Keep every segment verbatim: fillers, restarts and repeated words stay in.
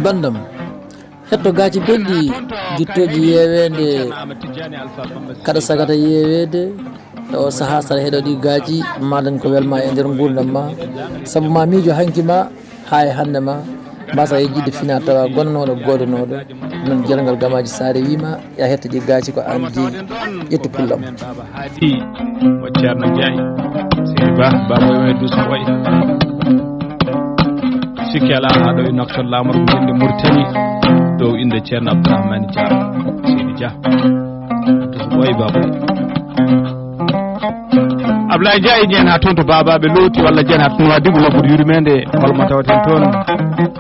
Banndam, hetto gaaci belɗi, gittooji yeeweende, kaɗa sagata yeeweede. E o sahaa, saɗa heɗo ɗi gaaci, maadan ko welma e nder nguurndam ma. Sabu ma miijo hanki ma, haa e hannde ma, mbasa e jiɗde fina tawa gonnooɗo, goodonooɗo. Noon, Jelngal Gamaaji Saare wiima, ya hetto ɗi gaaci, ko aan jeyi, ƴettu pullam. Haadi mo Ceerno Njaay, Seydi Ba, Baaba Oyo e Duuso Oy. Sikki alaa, haa ɗo e Nouakchott, laamorgo wonde Mauritanie, dow innde Ceerno Abdourahmane Dia, Seydi Dia. Duuso Oy, Baaba Oyo. Ablaye Dia, en haa toon to Baabaaɓe Looti, walla en haa toon Nouadhibou, lobbudu yurmeende, holmo tawaten toon?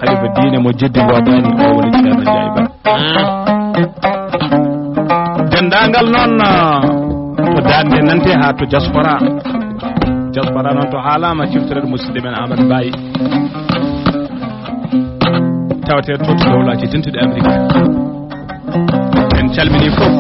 Halifa diine mo jeddi ngoodani, o woni Ceerno Njaay Ba. Denndaangal noon, ah, to Daande Nante haa to diaspora. Diaspora noon to haalaama, ciftoreeɗo musidɗo men Amadou Mbaye. Tawetee to, to dowlaaji dentuɗi Amérique. En calminii fof.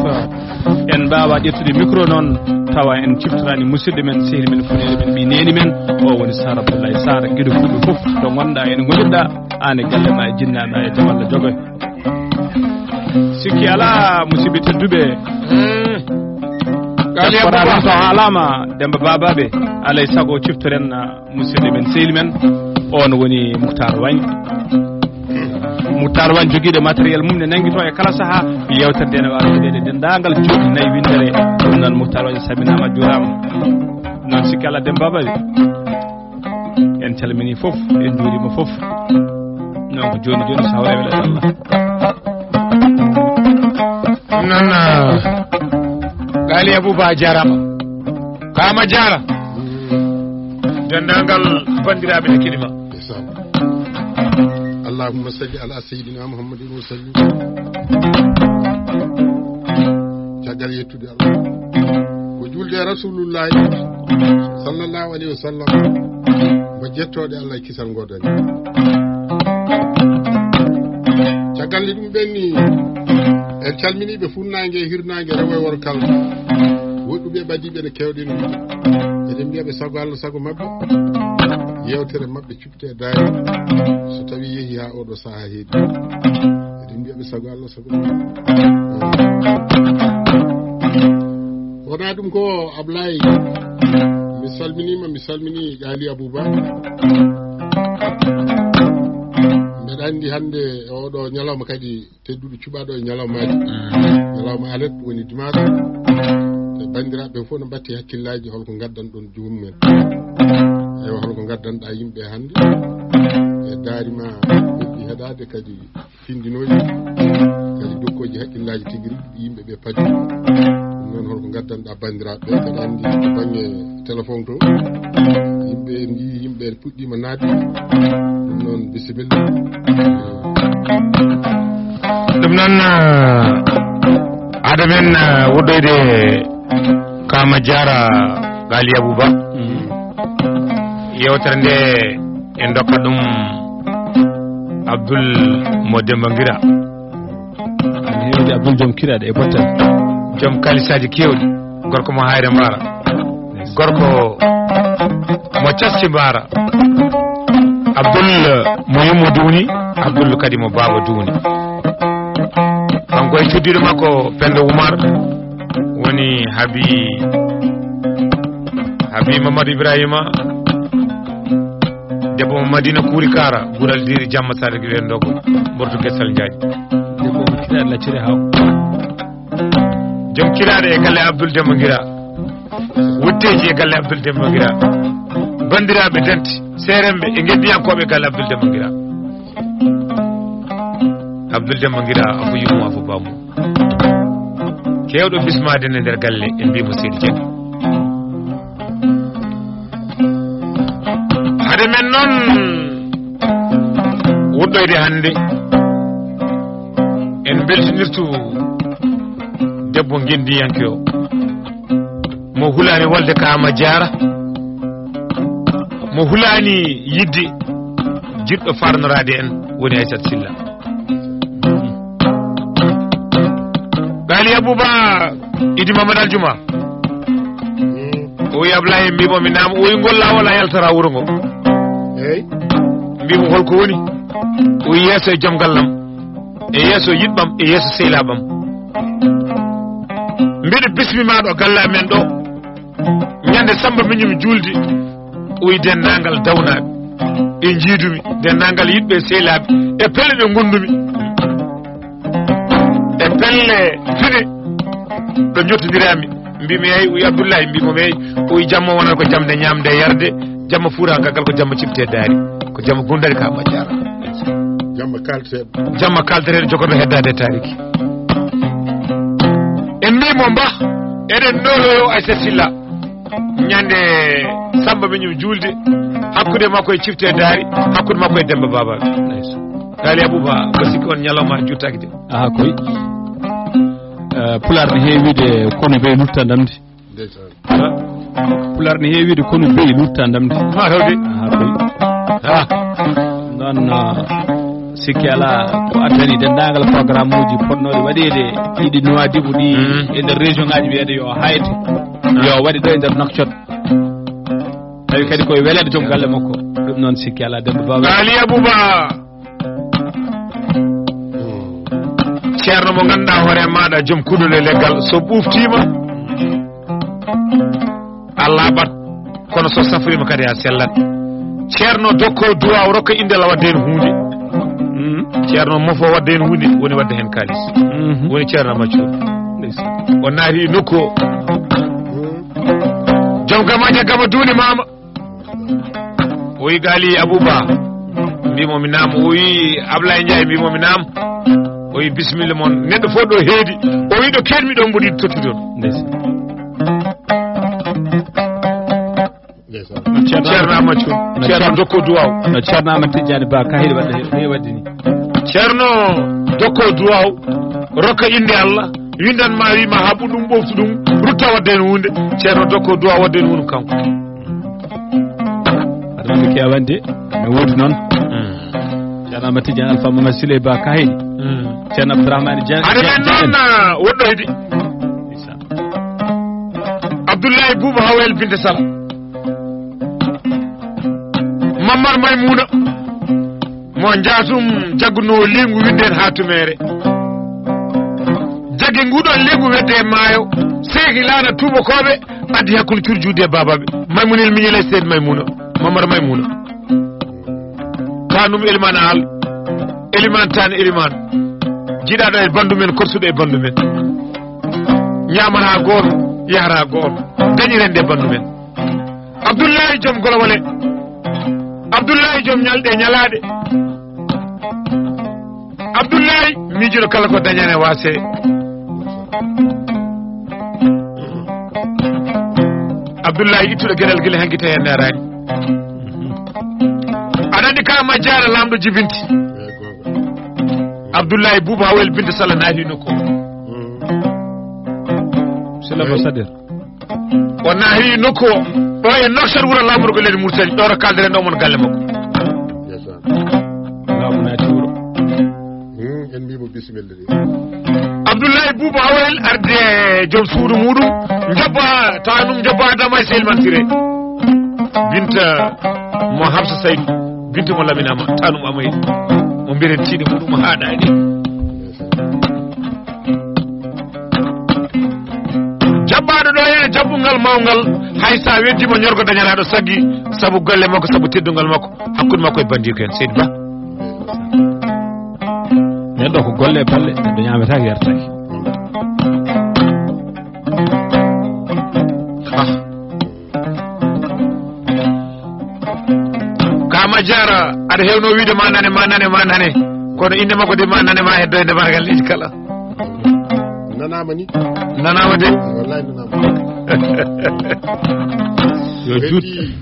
En mbaawaa ƴettude micro noon, tawa en ciftoraani musidɗo men, sehil men, fuɗeeɗo men, ɓii neeni men. O woni Sar Abdoulaye Sar, giɗo fulɓe fof, to ngonɗaa, ene ngoɗirɗaa, aan e galle ma, e jinnaaɓe ma, e Jamalla Jogoy. Sikki alaa, musidɓe tedduɓe. Mm. Diaspora noon to haalaama, Demba Babaɓe, alay sago ciftoren, ah, musidɗo men, sehil men, oon woni Mouhtar Wagne. Mouhtar Wagne jogiiɗo matériel mum ne nanngitoo e kala sahaa, yeewtere nde ne waawi waɗeede denndaangal joɗɗi nayi winndere. Ɗum noon, Mouhtar Wagne salminaama, juuraama. Noon sikki alaa, Demba Babaɓe. En calminii fof, en njuuriima fof. Noon ko jooni jooni, so hawre wele Allah. Ɗum noon, ah, Gaali Abouba jaaraama. Kaama jaara. Denndaangal banndiraaɓe ne keɗii ma. Ndeysaan. Allahumma salli ala sayyidina Muhammadin wa sallim. Caggal yettude Allah, ko juulde e Rasulullahi sallallahu alayhi wa sallam, mbo jettooɗe Allah e kisal ngoodani. Caggal nde ɗum ɓenni, en calminii ɓe funnaange e hirnaange, rewo e workal. Woɗɗuɓe e ɓadiiɓe ne keewɗen wiyde. Eɗen mbiya ɓe sago Allah, sago maɓɓe. Yeewtere maɓɓe cuɓte e daari. So tawii yehii haa oo ɗoo sahaa heedi, eɗen mbiya ɓe sago Allah, sago maɓɓe. Wonaa ɗum ko, Ablaye, mi salminiima, mi salminii Gaali Abouba. Mbeɗa anndi hannde e oo ɗoo ñalawma kadi tedduɗo cuɓaaɗo e ñalawmaaji. Mm. Ñalawma alet woni dimanche. E banndiraaɓe fof no mbatti hakkillaaji, holko ngaddan ɗon joomum en. Eywa, holko ngaddanɗaa yimɓe hannde? E daari ma ɓe heɗaade kadi findinooji, kadi dokkooji hakkillaaji tigi rigi, yimɓe ɓe padi. Ɗum noon, holko ngaddanɗaa banndiraaɓe ɓe? Kadi anndi to bannge téléphone to, yimɓe en njii, yimɓe en puɗɗiima naatde. Ɗum noon, bisimilla. Ɗum noon, eh, aɗa men, eh, woɗɗoyde Kama Diarra Gali Abouba. Mm. Yewtere nde en ndokka ɗum Abdoul mo Demba Ngira. An heewde Abdoul joom kiraɗe e bottal. Joom kalisaaji keewɗi. Gorko mo Hayre Mbaara. Gorko mo Casti Mbaara. Abdoul mo yummo duuni, Abdoul kadi mo baaba duuni. Kanko e cuddiɗo makko Penda Oumar, woni Habi, Habi Mamadou Ibrahima, debbo mo Madina Kuuri Kara, Gural Diri Jamma Sare Gilen Dogo, Mborto Gesal Ndiaye. Debbo mo kiraɗe laccire haw. Joom kiraɗe e galle Abdoul Demba Ngira. Wutteeji e galle Abdoul Demba Ngira. Banndiraaɓe danti, seeremɓe e ngeddiyankooɓe galle Abdoul Demba Ngira. Abdoul Demba Ngira, afo yummo, afo bammo. Keewɗo bismaade ne nder galle, en mbiimo Seydi Dieng. Hade men noon woɗɗoyde hannde, en mbeltinirtu debbo ngenndiyanke o, mo hulaani wolde Kama Diarra, mo hulaani yiɗde jiɗɗo farnoraade en, woni Aissata Sylla. Gali Abouba, Idi Mamadou Aljouma. Mm. O wi Ablaye, mbiimo mi naama, o wi ngol laawol a yaltara wuro ngo. Eey. Mbiimo holko woni? O yeeso e joom gallam, e yeeso yiɗɓam, e yeeso seylaaɓam. Mbeɗa bismi maa ɗo galle amen ɗo. Ñande Samba miñum juulde, o wi denndaangal dawnaaɓe. E njiidumi, denndaangal yiɗɓe e seylaaɓe, e pelle ɗe ngondumi. E pelle pine ɗo njottondiraami. Mbimi, "Eey," o wi, "Abdullahi," mbimo, "Eey." O wi, "Jamma wonata ko jamde ñaamde e yarde, jamma fuurankagal ko jamma cifte daari, ko jamma gundari ka majjara." Jamma kalteeɗo. Jamma kaltereeɗo jogoto heddaade e taariki. En mbimo, "Mbah, eɗen noloyo Aysata Silla." Ñande Samba miñum juulde, hakkunde makko e cifte daari, hakkunde makko e Demba Baba. Gaali Abuba, ko sikki on ñalawma juttaaki de. Aha, koy. Eh, Pulaar ne heewi wiide kono beyi lutta ndamdi. Ndeysaan. Pulaar ne heewi wiide kono beyi lutta ndamdi. Ma hewde. Aha, koy. Ah. Noon, eh, sikki alaa ko addani denndaangal programme uji potnooɗi waɗeede ɗiɗi Nouadhibou ɗi, mm, e nder région ngaji wiyeede yo hayde. Ah. Yo waɗe ɗo e nder Nouakchott. Tawi kadi koye weleede joom galle makko. Ɗum noon sikki alaa Demba Baba. Gaali Abuba. Ceerno mo ngannduɗaa hoore maaɗa joom kuɗol e leggal, so ɓuftiima, a laaɓat, kono so safriima kadi a sellat. Ceerno dokko duwaaw rokka innde Allah wadde heen huunde. Mm. Ceerno mofo wadde heen huunde, woni wadde heen kaalis. Mhm. Woni Ceerno Maccuur. Ndeysaan. O naati e nokku o. Joom gamaaji gama duuni maama. O wi Gaali Abuba, mbimo mi naam. O wi Ablaye Ndiaye, mbimo mi naam. O wi bisimilla mon. Neɗɗo fof ɗo heedi. O wi ɗo keedmi ɗo mboɗi tottude on. Ndeysaan. Ndeysaan. Ceerno Amadou Thioune. Ceerno Dokko Duwaw. No Ceerno Amadou Tidiane Ba ka heɗi wadde, heɗi wadde ni. Ceerno Dokko Duwaw, rokka innde Allah, windan ma, wi ma haɓu ɗum, ɓoftu ɗum, rutta wadde heen huunde. Ceerno Dokko Duwaw wadde heen huunde kanko. Aɗa wonde kewande, no woodi noon. Mm. Ceerno Amadou Tidiane Alpha Mamadou Souley Ba Kahini. Mm. Ceerno Abdourahmane Dia. Aɗa men noon, ah, woɗɗoyde. Abdoulaye Bouba Hawel Binte Sall. Mammar Maymuna. Mo njaatum jaggunoo liingu winden haa tumeere. Jaggi nguɗon liingu wedde e maayo. Seeki laana tuubakooɓe. Addi hakkunde curjuuɗi e baabaaɓe. Maymunel miñel e Seydi Maymuna. Mamar Maymuna. Tanum Eliman Al. Eliman Tan Eliman. Jiɗaaɗo e bandu men, korsuɗo e bandu men. Ñaamata gooto, yahata gooto. Dañiren de bandu men. Abdullahi joom golowole. Abdullahi joom ñalɗe ñalaaɗe. Abdullahi, miijuɗo kala ko dañane waase. Abdullahi, ittuɗo geɗal gila hanki tawi en naraani. Aɗa anndi ka majjaara laamɗo jibinti. Abdullahi Buuba Hawel Binta Sala naati nokku. C'est l'ambassadeur. O naati nokku o. Ɗo e Nouakchott wuro laamorgo leydi Mauritanie, ɗo to kalderen ɗo mon galle makko. Ndeysaan. Laamu naati wuro. Hmm, en mbiimo bisimilla de. Abdoulaye Bouba Hawel arde joom suudu muɗum, jabba tanum, jabba Adama e Seydi Mansire. Binta mo Hafsa Saydou, binta mo Lamine Ama, tanum Amaydi. Mo mbiren tiiɗe muɗum haaɗaani. Jabbaaɗo ɗo e jabbungal mawngal, hay sa weddima ñorgo dañataɗo saggi, sabu golle makko, sabu teddungal makko, hakkunde makko e bandiiko en, Seydi Ba. Nden ɗo ko golle e balle, neɗɗo ñaametaake, yaretaake. Ah. Kama Diarra, aɗa heewno wiide ma nane, ma nane, ma nane. Kono innde makko de ma nane, ma heddo e ndemargal leydi kala. Nanaama ni? Nanaama de. Wallahi nanaama. Yo juut. Heddi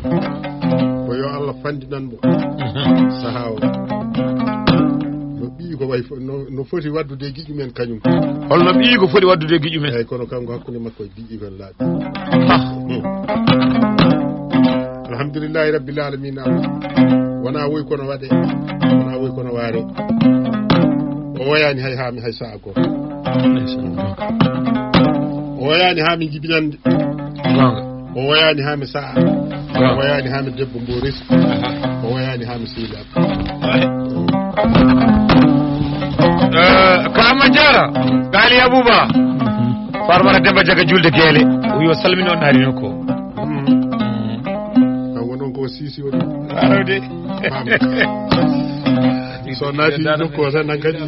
ko yo Allah fandinan mo. Mhm. Sahaa o. No ɓiyi ko wayi fo-, no, no foti waddude e giƴu men kañum. Holno ɓiyi ko foti waddude e giƴu men? Eyyi, kono kanko hakkunde makko e giƴu men laaɓi. Ah. Hmm. Alhamdulillahi rabbil alamin. Wona woy kono waɗe, wona woy kono waare. O woyani hay haa mi hay sa'a ko. O woyani haa mi jibinande. Goonga. O woyani haa mi sa'a. Goonga. O woyani haa mi debbo mbo resi. Aha. O woyani Am sila. Eh, Kama Jara, Gali Abuba. Farmara Demba Jaga Julde Gele. O yo salmino nari no ko. Kan wonon ko sisi woni. Arode. So naati no ko tan nan kadi.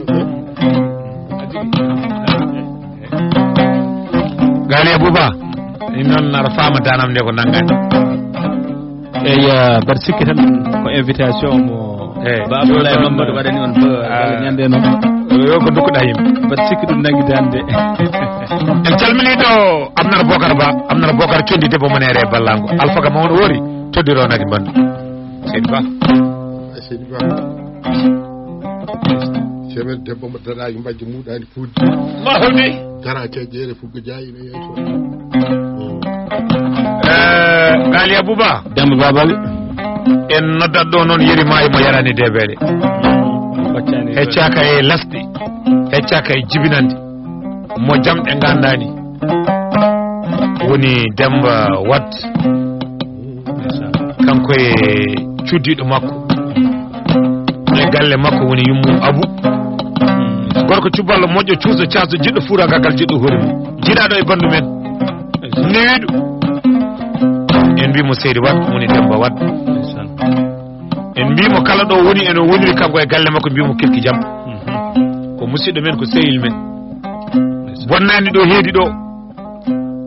Gali Abuba. Inon nar fama danam ne ko nangani. Eyi, eh, mbaɗa sikki tan ko invitation mo Eh, Ba Abdoulaye Mamadou waɗani on ba Ah. Ñande noon. Yo ko dukkuɗa yimɓe. Mbaɗa sikki ɗum nangi dande. En calmini ɗo Amnar Bokar Ba, Amnar Bokar condi debbo mo nere e ballango. Alfaka mawɗo wori, toddironaki bandu. Seydi Ba. Seydi Ba. Cemen debbo mo daɗaki mbajji muɗani puddi. Ma hawdi. Gara ke jeere fuggo jaayi ne yeeso. Eh, Gali Abuba. Demba Babal. En noddat ɗo noon yeri maayo mo yarani debeɗe. Heccaka e lasɗi. Heccaka e jibinande. Mo jamɗe ngandani. Woni Demba Wat. Kanko e cuddiɗo makko. E galle makko woni yummu Abu. Gorko cuballo moƴƴo cuuso caaso jiɗɗo fuura gagal jiɗɗo hoore mum. Jiɗaɗo e bandu men. Newiɗo. En mbimo Seydi Wat woni Demba Wat. En mbimo kala ɗo woni eno woniri kanko e galle makko mbimo kirki jam. Ko musidɗo men ko sehil men. Bonnani ɗo heedi ɗo.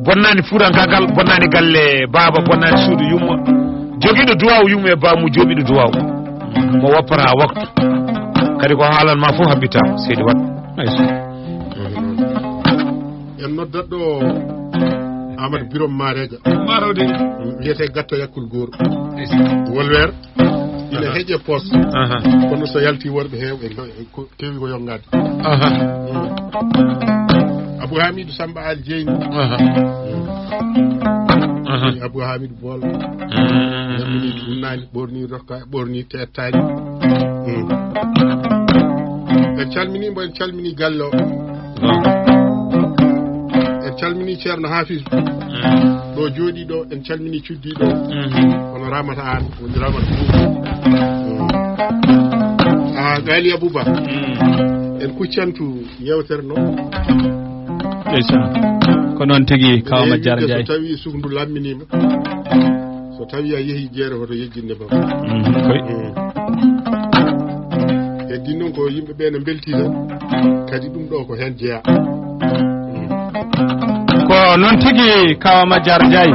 Bonnani fuurankagal, bonnani galle baaba, bonnani suudu yumma. Jogiiɗo duwaawu yumma e baamu, jooɓiiɗo duwaawu. Mo woppata waktu. Kadi ko haalan ma fof habbita, Seydi Wat. Ay, so. En noddat ɗo Amadou Birom Mareja. Marode. Wiyete Gatto Yakkul Goor. Wolwer. Ina heƴe pos. Aha. Kono so yalti worɓe heewɓe, ko kewi ko yongaade. Aha. Mm. Abou Hamidou Samba Al Jeyni. Aha. Mm. Aha. Abou Hamidou Bol. Mm. Namini dunnani, ɓorni rokka, ɓorni tettani. Mm. En calmini mo, en calmini galle o. Bon. En calmini Ceerno Hafiz. Mm. Ɗo jooɗi ɗo, en calmini cuddiɗo. Mm. Kono Ramata Aan, woni Ramata Buubu. Mm. Ah, Gali Abuba. Mm. En kuccantu yewtere no. Ndeysaan. Ko noon tigi, Kaw Majjar Njaay. So tawi sukundu lamminiima. So tawi a yehi jeere hoto yejjinde ma. Mhm, koy. Mm. Heddi noon ko yimɓe ɓe no mbelti tan. Kadi ɗum ɗo ko heen jeyaa. Mm. Ko noon tigi, Kaw Majjar Njaay.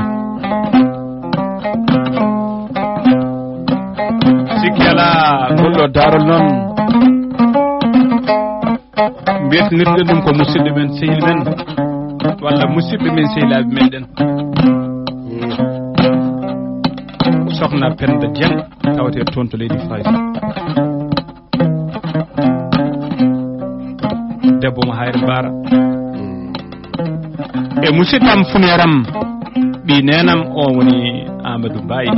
Sikki alaa, ngol ɗo daarol noon. Mbeltinirɗen ɗum ko musidɗo men, sehil men, walla musidɓe men, sehilaaɓe meɗen. Sokhna Penda Dieng, tawate toon to leydi Faris. Debbo mo Hayre Mbaara. E musidɗam funeeram, ɓii neenam, o woni Amadou Mbaye.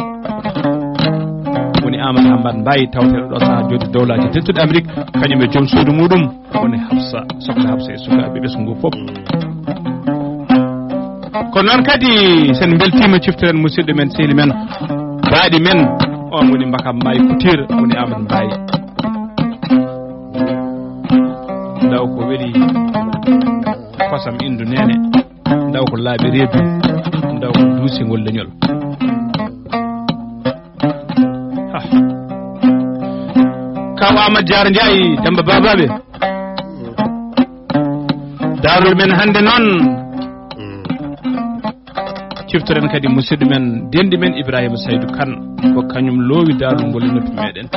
Woni Amadou Hambat Mbaye, tawteeɗo ɗo sahaa jooɗi dowlaaji dentuɗi Amérique, kañum e joom suudu muɗum. Woni Hafsa, sokhna Hafsa e sukaaɓe ɓesngu fof. Ko noon kadi, sen mbeltiima, ciftiren musidɗo men, sehil men, baaɗi men, on woni Mbakam Mbaye Couture, woni Amadou Mbaye. Ndaw ko weli kosam indu neene, ndaw ko laaɓi reedu, ndaw ko duusingol leñol. Ha. Kaw Amadou Diarra Ndiaye, Demba Babaɓe. Daarol men hannde noon. Ciftoren kadi musidɗo men, denɗi men Ibrahima Saydou Kane. Ko kañum loowi daarol ngol e noppi meɗen.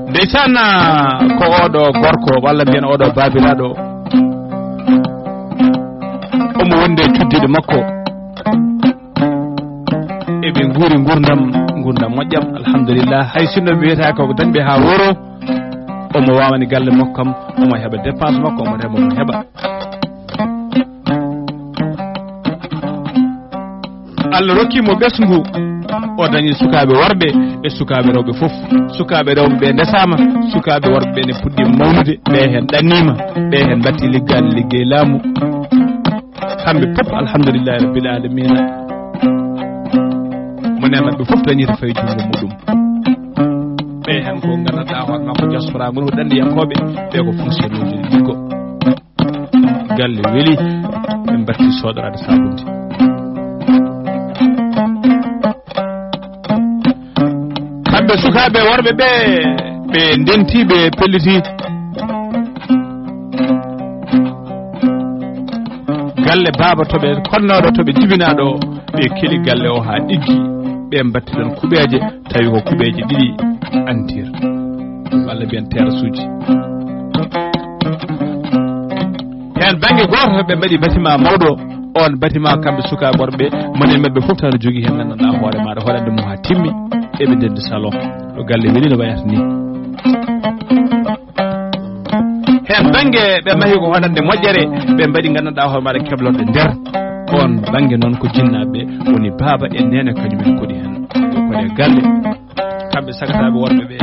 Ndeysaan, ko oɗo gorko, walla mbiyen oɗo baabiraaɗo, omo wondi e cuddiiɗo makko. Eɓe nguuri nguurndam, nguurndam moƴƴam, alhamdulillah. Hay sinno ɓe wiyata ko dañɓe haa woro, omo waawani galle makko kam, omo heɓa dépense makko, omo rema, omo heɓa. Allah rokki mo ɓesngu, o dañi sukaaɓe worɓe e sukaaɓe rewɓe fof. Sukaaɓe rewɓe ɓe ndesaama, sukaaɓe worɓe ɓe ne puɗɗi mawnude, ɓe heen ɗanniima, ɓe heen mbatti liggaade liggey laamu. Kamɓe fof, alhamdulillahi rabbil alamina. Mo nena ɓe fof dañi to fawi junngo muɗum. Ɓe heen ko nganndanɗaa hoore makko diaspora ngol ko ɗanniyankooɓe, ɓe ko fonctionnaire uji ɗiɗo. Galle weli, ɓe mbarti soɗoraade sabunde. Kamɓe sukaaɓe worɓe ɓe, ɓe ndenti, ɓe pelliti. Galle baaba to ɓe konnooɗo, to ɓe jibinaaɗo, ɓe keli galle o haa ɗiggi, ɓe mbatti ɗon kuɓeeje, tawi ko kuɓeeje ɗiɗi antir, walla mbiyen terasuuji. Heen bannge gooto, ɓe mbaɗi bâtiment mawɗo, oon bâtiment kamɓe sukaaɓe worɓe, moni e maɓɓe fof tan jogii heen nganndanɗaa hoore maaɗa, hoɗande mum haa timmi, eɓe ndenndi salon, ɗo galle weli no wayata ni. Heen bannge ɓe mahi ko hoɗande moƴƴere, ɓe mbaɗi nganndanɗaa hoore maaɗa keblorɗe nder. Oon bannge noon ko jinnaaɓe woni baaba e neene, kañumen koɗi heen. Ɓe koɗi e galle. Kamɓe sagataaɓe worɓe ɓe,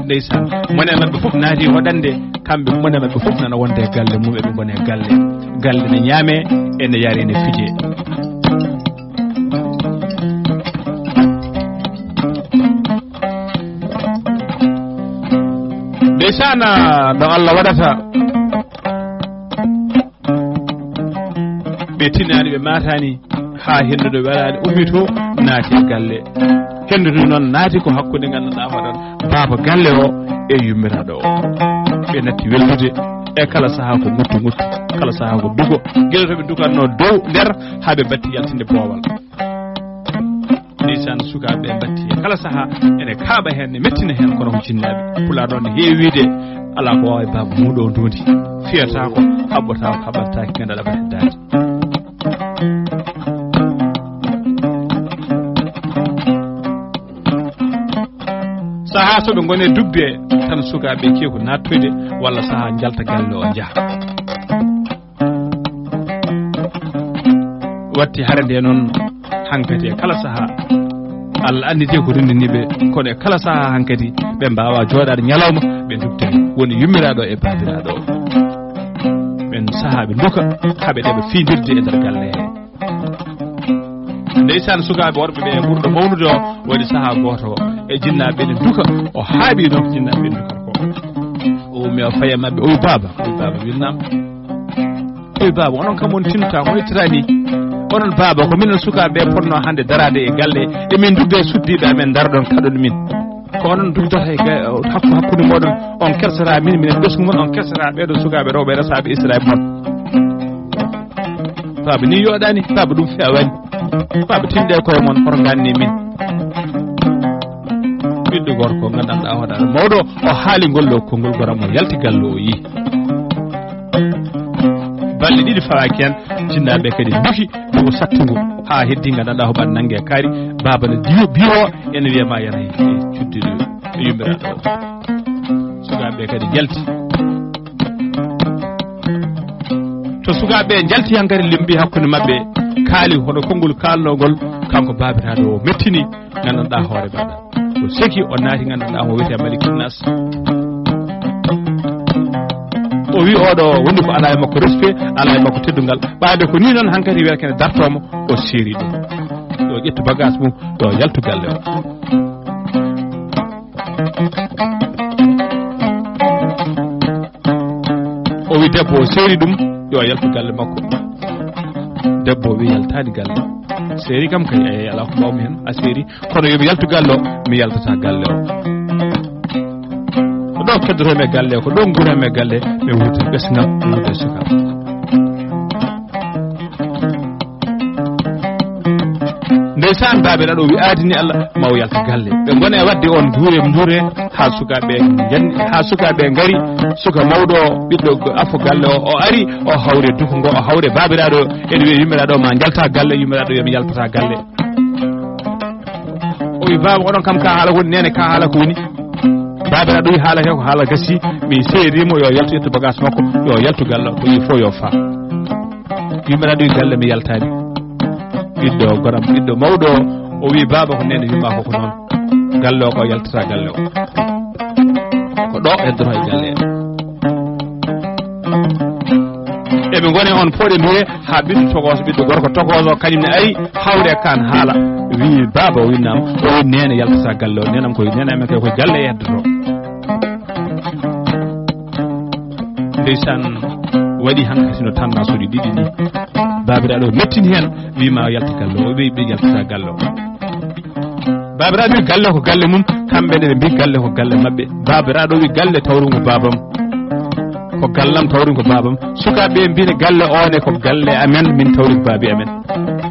ndeysaan. Moni e maɓɓe fof naati hoɗande, kamɓe moni e maɓɓe fof nana wonde e galle mum, eɓe ngoni e galle. Galle ne ñaame, ene yare, ene fije. Ndeysaan, no Allah waɗata. Ɓe tinaani, ɓe maataani, haa henndu ndu welaani, ummi to, naati e galle. Henndu ndu noon naati ko hakkunde nganndanɗaa hoɗon baaba galle o e yummiraaɗo o. Ɓe natti weldude e kala sahaa ko nguttu nguttu, kala sahaa ko dugo. Gila to ɓe ndukatnoo dow, nder, haa ɓe mbatti yaltinde boowal. Ndeysaan, sukaaɓe ɓe mbatti kala sahaa ene kaaɓa heen, ne mettina heen, kono ko jinnaaɓe. Pulaar noon ne heewi wiyde, alaa ko waawi baaba muuɗo o nduundi. Fiyataako, haɓɓotaako, haɓɓantaake, nganndanɗaa heddaade. Sahaa so ɓe ngoni e dugde tan, sukaaɓe keeku naattoyde, walla sahaa njalta galle o njaha. Watti hare nde noon hankadi e kala sahaa. Allah annditi ko renndini ɓe, kono e kala sahaa hankadi ɓe mbaawa jooɗaade ñalawma ɓe ndukta. Woni yummiraaɗo e baabiraaɗo. Ɓeen sahaa ɓe nduka, haa ɓe ɗeɓa fiindirde e nder galle he. Ndeysaan, sukaaɓe worɓe ɓe ɓurɗo mawnude o, waɗi sahaa gooto e jinnaaɓe ɓe ne nduka, o haaɓi noon ko jinnaaɓe ɓe ndukata ko. O ummi o fayi e maɓɓe, o wi, "Baaba." O wi, "Baaba, wilnam." O wi, "Baaba, onon kam on tinta, ko ittirani? Onon baaba, ko minen sukaaɓe ɓe potnoo hannde daraade e galle, emin ndugga e suddiiɓe amen, ndaroɗon kaɗon min. Ko onon ndugdata e ga-, hakku-, hakkunde mooɗon, on kersata min, minen ɓesngu mon, on kersata ɓeeɗo sukaaɓe rewɓe resaaɓe Israel mon." Baaba ni yooɗaani, baaba ɗum feewaani. Baaba tinɗe koye mon, hoto nganni min. Ɓiɗɗo gorko, nganndanɗaa hoɗaano mawɗo, o haali ngol ɗo konngol, goram o yalti galle o yi. Balɗe ɗiɗi fawaaki heen, jinnaaɓe kadi nduki, ko sattungo, haa heddi nganndanɗaa hoɓaade nannge kaari, baaba ne diwo biwo, ene wiya ma yara e cuddiɗo e yummiraaɗo o. Sukaaɓe kadi njalti. To sukaaɓe njalti hankadi, limbi hakkunde maɓɓe, kaali hono konngol kaalnoo ngol, kanko baabiraaɗo o mettini, nganndanɗaa hoore maaɗa. O seki, o naati, nganndanɗaa mo wiyetee Malik Nas. O wi oɗo woni ko alaa e makko respect, alaa e makko teddungal. Ɓaade ko nii noon hankadi wiyata kene dartoo mo, o seeri ɗum. Yo ƴettu bagage mum, yo yaltu galle o. O wi debbo o seeri ɗum, yo yaltu galle makko. Debbo o wi yaltaani galle. Seeri kam kay, eey, alaa ko mbaawmi heen, a seeri. Kono yo mi yaltu galle o, mi yaltata galle o. Ko ɗo keddotoo mi e galle o, ko ɗo nguuraa mi e galle, mi wuurta ɓesngal, mi wuurta e sukaaɓe. Ndeysaan, baabiraaɗo o wi aadini Allah, ma o yalta galle. Ɓe ngoni e waɗde on nduure, nduure, haa sukaaɓe njanni, haa sukaaɓe ngari, suka mawɗo o, ɓiɗɗo afo galle o, o ari, o hawre duko ngo, o hawre baabiraaɗo o, ene wiya yummiraaɗo o, ma njalta galle, yummiraaɗo wiya mi yaltata galle. O wi, "Baaba, oɗon kam ka haala woni, neene ka haala ko woni?" Baabiraaɗo wi, "Haala he ko haala gasi, mi seedii mo, yo yaltu ƴettu bagage makko, yo yaltu galle, ko yi fof yo faa." Yummiraaɗo wi, "Galle mi yaltaani." Ɓiɗɗo goram, ɓiɗɗo mawɗo o, o wi, "Baaba, ko neene wima ko, ko noon. Galle o ko yaltata galle o. Ko ɗo heddoto e galle o." Eɓe Ngone on pooɗe ndure haa ɓiɗɗo tokooso, ɓiɗɗo gorko tokooso, kañum ne ari hawre kan haala. Wi baaba, o wi naam. O wi neene yaltata galle o. Neenam koye, neene amen kay koye galle yeddoto. Ndeysaan, waɗi hankadi no tanna soɗi ɗiɗi ni. Baabiraaɗo mettini heen, wi ma yalta galle o. O wi ɓe yaltata galle o. Baabiraaɓe mbi galle ko galle mum, kamɓe ne ɓe mbi galle ko galle maɓɓe. Baabiraaɗo wi galle tawrum ko baabam. Ko gallam tawrum ko baabam. Sukaaɓe mbi ne galle o ne ko galle amen, min tawri ko baabi amen.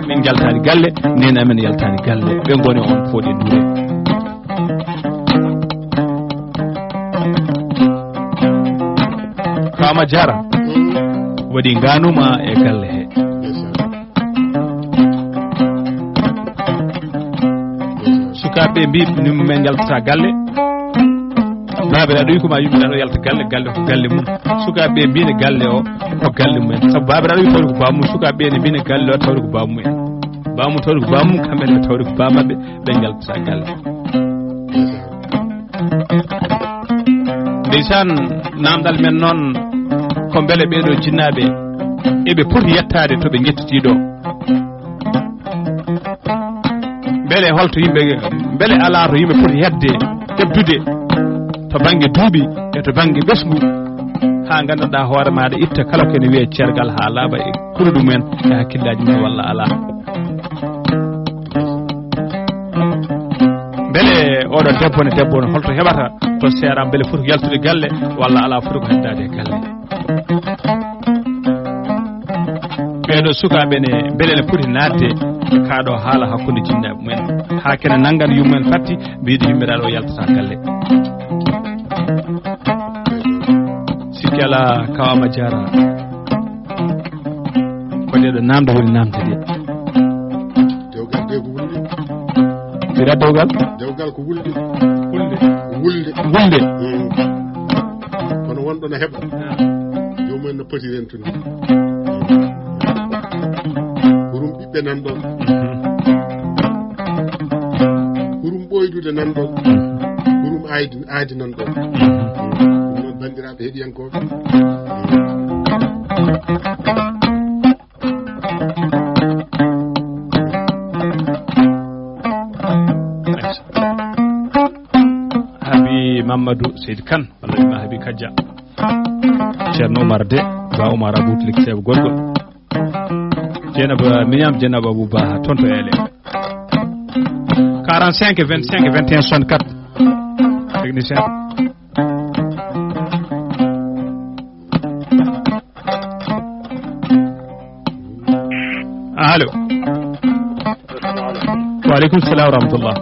Min jaltani galle, nene amen yaltani galle. Ɓe ngoni on fooɗi ndure. Kama Jara. Waɗi nganuma e galle he. Sukaaɓe mbi, min men yaltata galle. Baabiraaɗo wi ko ma yummiraɗo yalta galle, galle ko galle mum. Sukaaɓe mbi ne galle o ko galle mum en. Sabu baabiraaɗo wi tawri ko bamum, sukaaɓe ne mbi ne galle o tawri ko bamum en. Bamum tawri ko bamum, kamɓe ne ɓe tawri ko bamaɓɓe, ɓe yaltata galle. Ndeysaan, namdal men noon ko mbele ɓeeɗo jinnaaɓe eɓe poti yettaade to ɓe njettiti ɗo. Mbele holto yimɓe, mbele alaa to yimɓe poti hedde, heɓdude to bannge duuɓi e to bannge ɓesngu, haa nganndanɗaa hoore maaɗa itta kala ko ene wiyee ceergal haa laaɓa e kuluɗi mumen e hakkillaaji mum walla alaa? Mbele oɗo debbo ne, debbo ne holto heɓata to seera, mbele foti ko yaltude galle walla alaa foti ko heddaade e galle? Ɓeeɗo sukaaɓe ne, mbele ne poti naatde e kaa ɗo haala hakkunde jinnaaɓe mumen, haa kene nanngan yummumen fatti, mbiɗo yummiraaɗo o yaltata galle. Sikki alaa, Kawama Jaara. Ko ɗeɗo namde woni namde de. Dewgal de ko wulde. Mbiɗa dewgal? Dewgal ko wulde. Wulde. Wulde. Wulde. Mm. Kono wonɗo no heɓa. Ah. Joomum en no poti rentude. Hurum ɓiɓɓe nan ɗon. Mhm. Hurum ɓoydude nan ɗon. Mhm. Hurum aaydi, aaydi nan ɗon. Mhm. Ɗum noon, banndiraaɓe heɗiyankooɓe. Habi Mamadou Seydi Kane, walla ma Habi Kajja. Ceerno Oumar De, Ba Oumar Abou Tlik Sebo Gorgol. Dieynaba Mignane, Dieynaba Abou Ba, toon to Ele. Quarante-cinq, vingt-cinq, vingt et un, soixante-quatre. Technicien. Allo. Wa aleykum salam wa rahmatullah.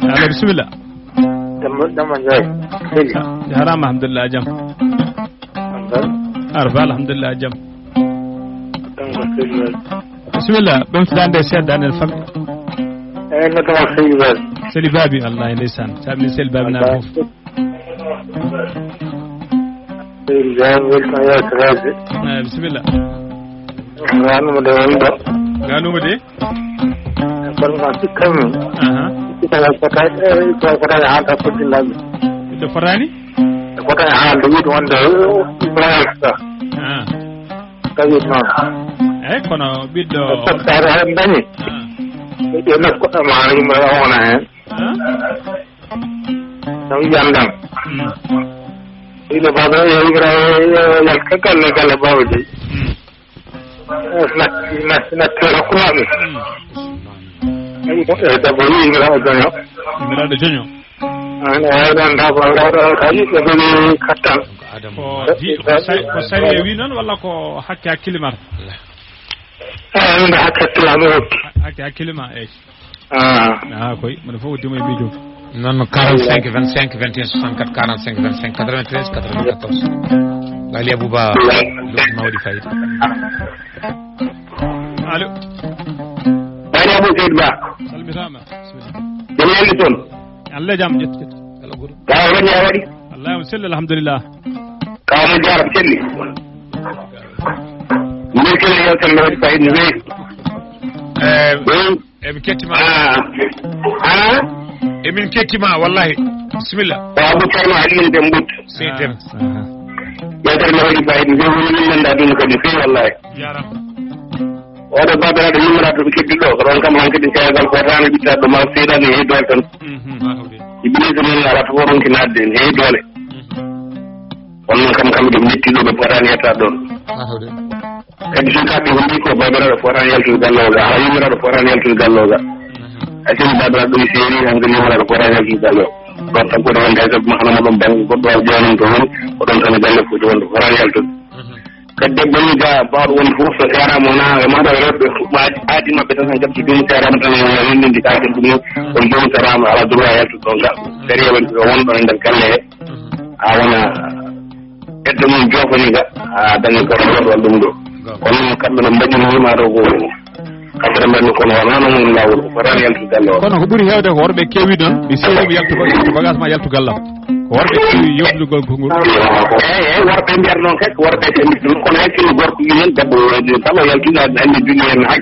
Allo, bisimilla. Demba, Demba Ndiaye. Seli. Jaaraama, alhamdulillah, jam. Alhamdulillah. Arba, alhamdulillah, jam. Bisimilla, ɓamtiɗaa nde seeɗa, aɗa famɗi. Eeyi, noddama Seydi Babi. Seydi Babi, wallahi, ndeysaan. Saabni Seydi Babi naa fof. Seydi Babi, welcome, yewtere. Eeyi, bisimilla. Ganuma de woni ɗo. Ganuma de? Kono ma sikkanmi. Aha. Sikkanmi ko tawi, eh, ko tawi haalta ko dinnaɓe. Ɓiɗɗo fotaani? Ko tawi haalde wiide wonde, eh, Ibrahima Ka. Ah. Tawi noon. Eeyi, kono ɓiɗɗo. Tawi heen dañi. Ah. Ɓiɗɗo nokku ma yimɓe o wona heen. Ah. Tawi yandam. Mm. Ɓiɗɗo baaba, eh, Ibrahima, eh, yalta galle, galle baaba dey. Mm. Eh, natti, natti, natti hakkunde maɓɓe. Mm. Eh, debbo wi yimiraɗo joño. Yimiraɗo joño. An, eh, ɗon debbo, ɗo, ɗo, ɗo, yiɗɓe ɗoni kattan. Ko di-, ko sari-, ko sariya wi noon walla ko hakke hakkille mata? Eh, min hakke hakkille am hokki. Ha-, hakke hakkille ma, eyi. Ah. Ah, koy, mone fof ko dimo e miijo. Noon, quarante-cinq, vingt-cinq, vingt et un, soixante-quatre, quarante-cinq, vingt-cinq, quatre-vingt-treize, quatre-vingt-quatorze. Ɓayli Abouba, looti mawɗi fayida. Allo. Ɓayli Abou Seydi Ba. Salmitaama. Bisimilla. Jam ñalli toon. Allah jam, ƴettu, ƴettu. Kala goto. Ka woni a waɗi? Allah, on selli, alhamdulillah. Ka mo jaara selli. Min kala yewtere nde waɗi fayida no feewi. Eh, emin kettima. Ah. Ah? Emin kettima, wallahi. Bisimilla. Ko Abou Thierno Aliou Dem Mbut. Sey Dem. Ah, ah. Yewtere nde waɗi fayida, nde woni min nanndaa ɗum kadi feewi, wallaahi. Jaaraama. Oɗo baabiraaɗo numéro to ɓe keddi ɗo, ko ɗon kam han kadi seegal ko tan ɓitta ɗo ma seeɗa ne heewi doole tan. Mhm, maa hawde. Iblisa noon alaa to ronki naatde, ne heewi doole. Mhm. Kono noon kam, kamɓe ɓe ƴetti ɗo, ɓe potaani yettaade ɗoon. Maa hawde. Kadi sukaaɓe woni ko baabiraaɗo fotaani yaltude galle o ga, haa yummiraaɗo fotaani yaltude galle o ga. Mhm. A sini baabiraaɗo ɗum seeri, han ko yummiraaɗo fotaani yaltude galle o. Ɗon tan ko ɗon kay sabu mahana mo ɗon bannge goɗɗo o joonon to woni, ko ɗon tan e galle foti wonde, fotaani yaltude. Mhm. Kadi debbo ni ga baawɗo wonde fof so seeraama wona e mata rewɓe aadi maɓɓe tan, han gabti ɗum seeraama tan, wona renndindi ka debbo ni, on joom seeraama, alaa droit yaltude ɗon ga. Sariya woni ko wonɗo e nder galle he. Mhm. A wona edda mum joofani ga, a dañi ko ɗon ɗum ɗo. Ga. Kono noon kamɓe no mbaɗi ni ma ɗo ko kamɓe no mbaɗi kono wona noon woni laawol ko fotaani yaltude galle o. Kono ko ɓuri heewde ko worɓe keewi noon, mi seeɗi mi yaltu ba-, yaltu bagage ma yaltu gallam. Ko worɓe keewi yewtudugol konngol. Eeyi, eeyi, worɓe mbiyata noon kay, ko worɓe kay mbiyata noon, kono hay sinno gorko wi noon, debbo kala o yaltude, aɗa anndi duɗi heen hay.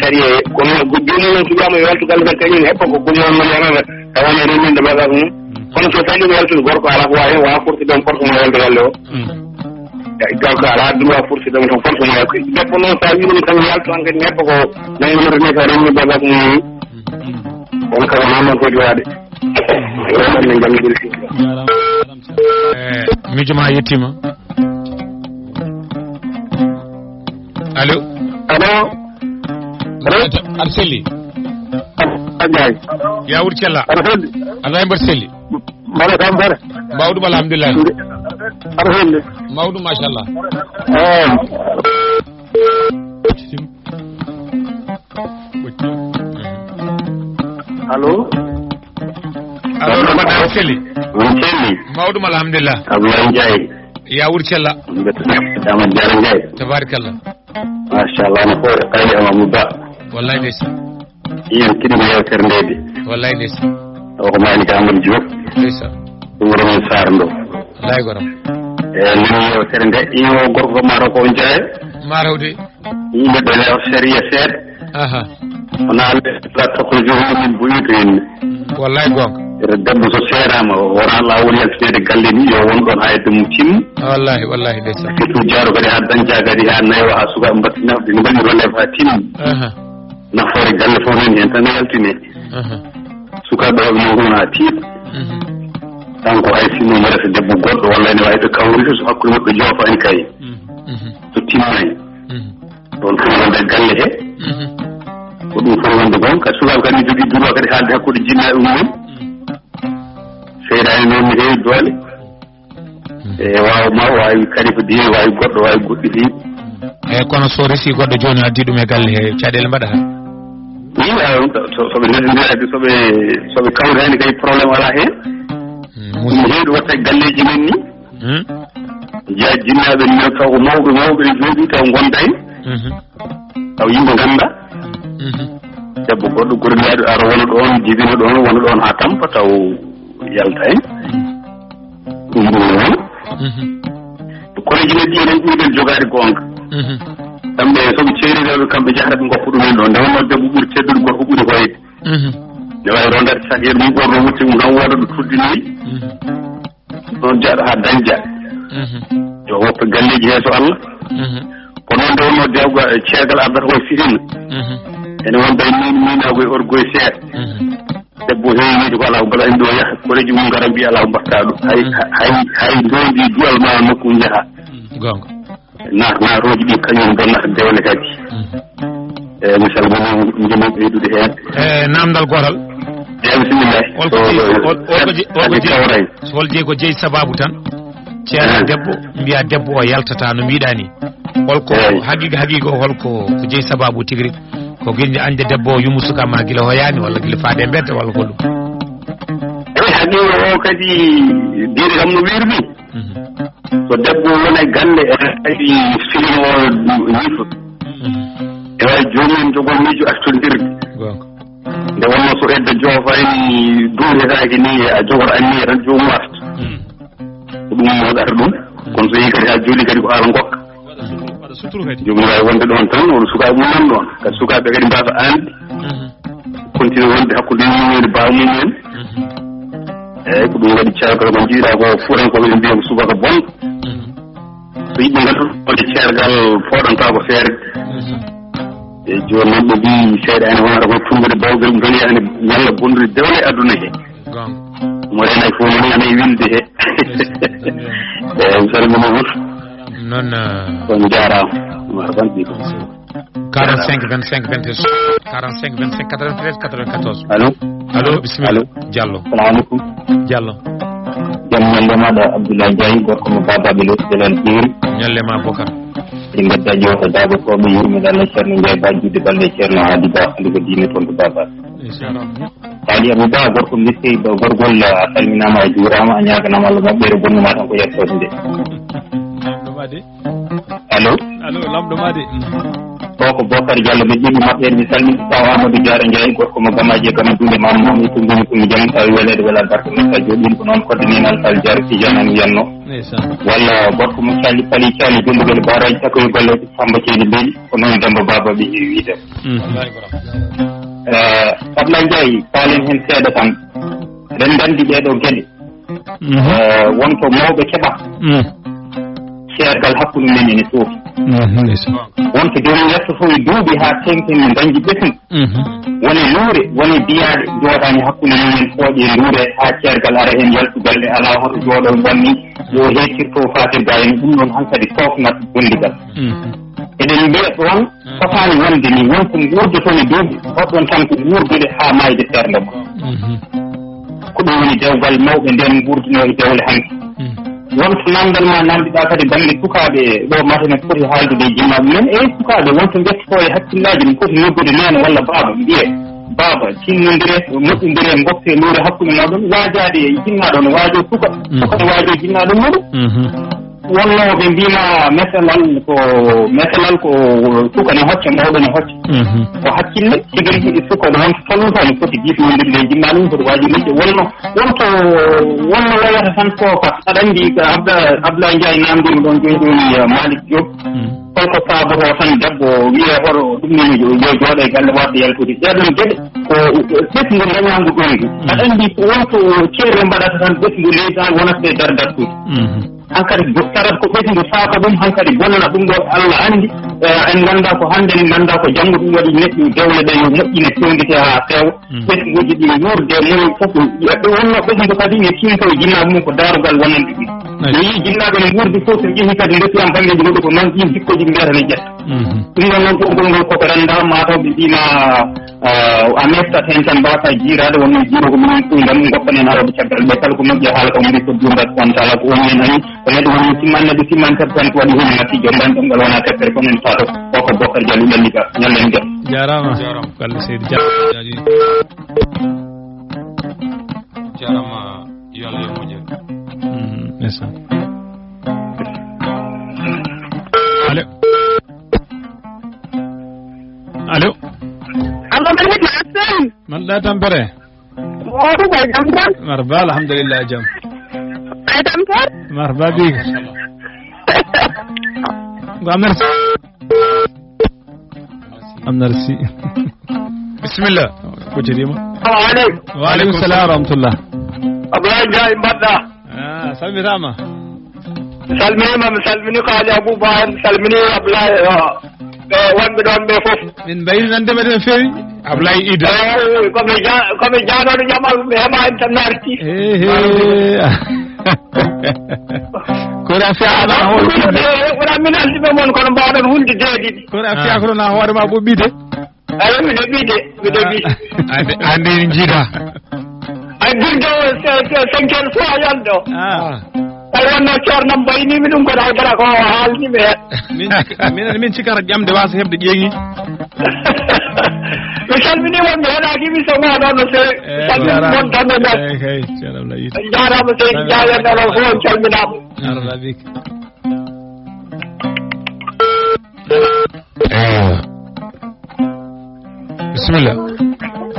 Kadi e, kono ko joomum noon suɓaama yo yaltu galle kadi kañum heppa ko joomum noon yanana, tawa ne renndinde bagage mum. Kono so tawi ko yaltude gorko alaa ko waawi, waawa forcé ɗon forcé mo yalde galle o. Mm. Gorko alaa droit forcé ɗon tan forcé mo yalde. Debbo noon so a wii ɗum tan yaltu han kadi heppa ko nangi mo renndinde ka renndinde bagage mum. Mm. Kono kala noon noon foti waade. Yo Allah min janngi ɗum. Jaaraama. Eh, miijo ma yettiima. Allo? Allo? Allo? Aɗa selli? Aɗa jaay? Ya wuur cella? Aɗa selli? Aɗa mbaɗa selli? Mbaɗa kam fere? Mbawɗum, alhamdulillah. Aɗa selli? Mawɗum, machallah. Eh. Allo? Allo, no mbaɗɗa, on selli? On selli? Mawɗum, alhamdulillah. Abdoulaye Ndiaye. Ya wuur cella? Mbettuɗaa Amadou Diallo Ndiaye. Tabarakallah. Machallah, no fowre Kaydi Amadou Ba. Wallahi ndeysaan. Iyan kiɗi ko yewtere nde de. Wallahi ndeysaan. O ko Malick Amadou Diop. Ndeysaan. Ɗum Romin Sarr ndo. Wallahi goram. E, nani yewtere nde. Iyo, gorko ko maaro ko on jaye. Maaro de. Yimɓe ɓe leew sariya seeɗa. Aha. Wona Allah la tokko jogo min buyuto en. Wallahi gonga. Ere debbo so seeraama, wona laawol yaltineede galle ni, yo won ɗon haa edde mum timmi. Wallahi, wallahi, ndeysaan. Surtout jaaro kadi haa dañca kadi haa nayo haa sukaaɓe mbaɗti nafde, ne mbaɗi relève haa timmi. Aha. Nafoore galle fof nan heen tan yaltine. Aha. Sukaaɓe heɓe noon ɗum haa tiiɗa. Mhm. Kanko hay sinno mbaɗata debbo goɗɗo walla ene waawi ɓe kawrita so hakkunde maɓɓe joofaani kay. Mhm. Mhm. So timmaani. Mhm. Ɗon fof wonde galle he. Mhm. Ko ɗum fof wonde gon. Kadi sukaaɓe kadi ne jogii droit kadi haalde hakkunde jinnaaɓe mumen. Mhm. Seyɗaane noon ne heewi doole. Mhm. E waawa ma waawi kadi ko diine, waawi goɗɗo, waawi goɗɗi ɗi. E kono so resi goɗɗo jooni addi ɗum e galle he, caɗeele mbaɗata? Wi, a, so, so ɓe noddi kadi, so ɓe, so ɓe kawritaani kadi problème alaa heen. Mhm. Ɗum heewi watta e galleeji men ni. Hmm? Jeyaa jinnaaɓe ne, taw ko mawɓe, mawɓe ne jooɗii, taw ngonda en. Mhm. Taw yimɓe ngannda. Mhm. Debbo goɗɗo gorlaaɗo ara wona ɗoon, jibina ɗoon, wona ɗoon haa tampa, taw yalta en. Mhm. Ɗum ɗum ne wona. Mhm. Kono jine ɗi enen ɓurɗen jogaade goonga. Mhm. Kamɓe so ɓe ceeri rewɓe, kamɓe njahata ɓe ngoppa ɗumen ɗoon. Nde wonnoo debbo ɓuri teddude, gorko ɓuri hoyde. Mhm. Ne waawi rondaade sakeer mum, ɓorno wutte mum tan, wooda ɗo tuddini. Mhm. Noon jaaɗo haa dañja. Mhm. Yo woppe galleeji hee so Allah. Mhm. Ko noon nde wonnoo dewga, e ceegal ardata koye fitina. Mhm. Ene wonda e miin, miinaago e orgoye seeɗa. Mhm. Debbo heewniiɗo ko alaa ko mbaɗa heen ɗo yaha, koreeji mum ngara mbiya alaa ko mbaɗta ɗo. Hay, mhm, hay, hay ndondi duwal ma nokku njaha. Goonga. Naat, naatooji ɗi kañum bonnata dewle kadi. Mhm. Eeyi, mi salmini, mi jogii ɓeydude heen. E, naamndal gootal. Eeyi, bisimilla. Holko jeyi, hol-, holko jeyi, holko jeyi, hol jeyi ko jeyi sabaabu tan? Ceera, eeyi, debbo, mbiya debbo o yaltata no mbiɗa ni. Holko, eeyi, haqiiqa, haqiiqa o, holko ko jeyi sabaabu tigi rigi? Ko gila añde debbo o yumma suka ma gila hoyaani walla gila faade e mbedda walla ko ɗum? Eeyi, haqiiqa o kadi diine kam no wiiri ni. Mhm. So debbo wona e galle, e wawi silmo ñifo. Mhm. E wawi joomum jogol miijo artondirde. Goonga. Nde wonno so edda joofaani, duuretaake ni, a jogor anniya tan joomum arta. Mhm. Ko ɗum waɗata ɗum. Kono so yehi kadi haa jooli kadi ko haala ngokka. Waɗa suturu, waɗa suturu kadi. Joomum wawi wonde ɗoon tan, won sukaaɓe mum nan ɗoon. Kadi sukaaɓe kadi mbasa aande. Mhm. Continue wonde hakkunde mum en e baawa mum en. Mhm. Eeyi, ko ɗum waɗi caggal ko njiiɗaa ko fuutankooɓe ɓe mbiya ko subaka bonɗo. Mhm. Yimɓe nganduɗaa wonde ceergal fooɗantaa ko feere. E jooni noon ɓe mbii seeɗa ene wonata ko tumbude bawgal ngal yani yalla bondude dewle aduna he. Mo renay fof noon ene wilde he. Eyi, mi salmini on. Noon, eh, on jaaraama. Marhaban bik. Quarante-cinq, vingt-cinq, vingt-cinq, quarante-cinq, vingt-cinq, quatre-vingt-treize, quatre-vingt-quatorze. Allo? Allo, bisimilla. Allo? Diallo. Salamu aleykum. Diallo. Jam ñalle maɗa Abdoulaye Ndiaye, gorko mo Baba Ɓelo, Belal Jeeri. Ñalle ma Bokar. Ɗi mbedda ƴeewta daago ko ɓe yurmina Allah Ceerno Ndiaye Ba, juuɗe balɗe Ceerno Hadi Ba, hande ko diine toon to Baba. Inchallah. Sali Abou Ba, gorko Mistey, ba gorgol, a salminaama, a juuraama, a ñaaganama Allah moƴƴere, bonnuma tan ko yettoode nde. Lamɗo ma de. Allo? Allo, lamɗo ma de. O ko Bokar Diallo, ɓe ƴeeɓi maɓɓe, mi salmini Saw Amadou Diarra Ndiaye, gorko mo Gamaji e Gama Dunde, Mamadou Mamadou Tundu, Tundu Jaman, tawi weleede wela barke makka, jooɗin ko noon kodde nen Alfal Diarra Tijani en wiyanno. Ndeysaan. Walla gorko mo Cali Pali Cali, jollugal baraji, takoy golle Samba Ceeli Beeli, ko noon Demba Baba ɓe wiide. Mhm. Eh, Ablaye Ndiaye, kaalen heen seeɗa tan. Eɗen nganndi ɗee ɗoo geɗe. Mhm. Eh, wonto mawɓe keɓa. Mhm. Ceergal hakkunde men ene soofi. Mhm, ndeysaan. Wonto joomum yettoto e duuɓi haa teeŋti men dañde ɓesngu. Mhm. Woni luure, woni biyaaɗe jooɗaani hakkunde mum en pooƴe luure haa ceergal ara heen yaltu galle alaa hoto jooɗo wanni yo heccirto fatirga en ɗum ɗoon hankadi soofnat gondigal. Mhm. Eɗen mbiya ɗoon fotaani wonde ni won ko nguurdoton e duuɓi, mbaɗɗon tan ko wuurdude haa maayde seernde mon. Mhm. Ko ɗum woni dewgal mawɓe nden nguurduno e dewle hanki. Mhm. Won so namdal ma namdiɗa kadi bannge sukaaɓe ɗo mata ne foti haaldude e jinnaaɓe men e sukaaɓe won so njettoto e hakkillaaji no foti noddude neene walla baaba mbiye baaba tinnondire moƴƴondire ngoppe luure hakkunde mooɗon waajaade e jinnaaɗo no waajo suka Mhm. suka no waajo jinnaaɗo muɗum. Mhm. Wonno ɓe mbiima mesalal ko mesalal ko suka ne hocca mawɗo ne hocca Mhm. ko hakkille tigi rigi ɗi suka ɗo won so tolno tan foti diisnondirde e jinnaaɗo mum foti waaji moƴƴo wonno won ko wonno wayata tan soofa aɗa anndi ko abda abdoulaye ndiaye namdima ɗon jooni jooni malik diop Mhm. holko saaboto tan debbo wiye hoto ɗum nene yo jooɗo e galle wadde yaltude ɗeɗon geɗe ko ɓesngu dañangu ɗongu aɗa anndi ko won ko ceerɓe mbaɗata tan ɓesngu leydi an wonata e nder dartude Mhm. Hankadi tarat ko ɓesngu saaka ɗum hankadi bonna ɗum ɗo Allah anndi en ngannda ko hannde en ngannda ko janngo ɗum waɗi neɗɗo dewle ɗe yo moƴƴine fewndite haa feewa ɓesnguuji ɗi wuurde moni fof ɓe wonno ɓesngu kadi ne tinto e jinnaaɓe mum ko daarogal wonande ɗum mi yii jinnaaɓe ne nguurdi fof so njehi kadi ndetti am banngeeji goɗɗo ko noon ɗin jikkoji mbiyata ne ƴetta ɗum ɗon noon ɓurgol ngol koko rennda mataw ɓe mbima a mettat heen tan mbasa jiiraade wonno jiiro ko minen ɗum ngam goppanen arooɓe caggal ɓe kala ko moƴƴi haala kam woni ko duumbat on tala ko woni heen ani ko neɗɗo woni simman neɗɗo simman tabtan ko waɗi heen matti joom ɗan ɗemngal wona teppere kono en faato koko bokkar jali ɓalli ba ñallen jam jarama jarama ko allah seydi jam jarama yo allah yo moƴƴere ndesan allo allo allo mbaɗa tampere Mawɗo ko jam tan. Marba alhamdulillah jam. Ay tampere. Marba big. Merci. Merci. Bismillah. Ko jirima. Assalamu alaikum. Wa alaikum salam wa rahmatullah. Ablaye Ndiaye mbaɗɗa. Ah, salmitama. Mi salminiima mi salmini ko ali aboubacar mi salmini ablaye wonɓe ɗoon ɓe fof min mbayri nande mbaɗi no feewi ablaye ida komi komi janoɗo jamal mi heɓa en tan narti kono a fiyakona hoore wona min aldiɓe mon kono mbawɗon hulde deeɗiɗi kono a fiyakona hoore ma ɓoɓɓide Ayo mi ɗaɓɓi de mi ɗaɓɓi. Ande ene jiida. A girdo cinq heures so a yaldo. Tawi wonno ceernam mbaynimi ɗum kono haydara ko haalnimi heen. Min min min cikata ƴamde wasa heɓde ƴeeŋi. Mi salmini wonɓe heɗaki émission ma ɗo no fewi. Salmini mon tan no nder. Eyi kay ceerno Ablaye. Jarama seydi Diaw en ɗo fof on calminama. Jarama bik. Ewa. Bismillah.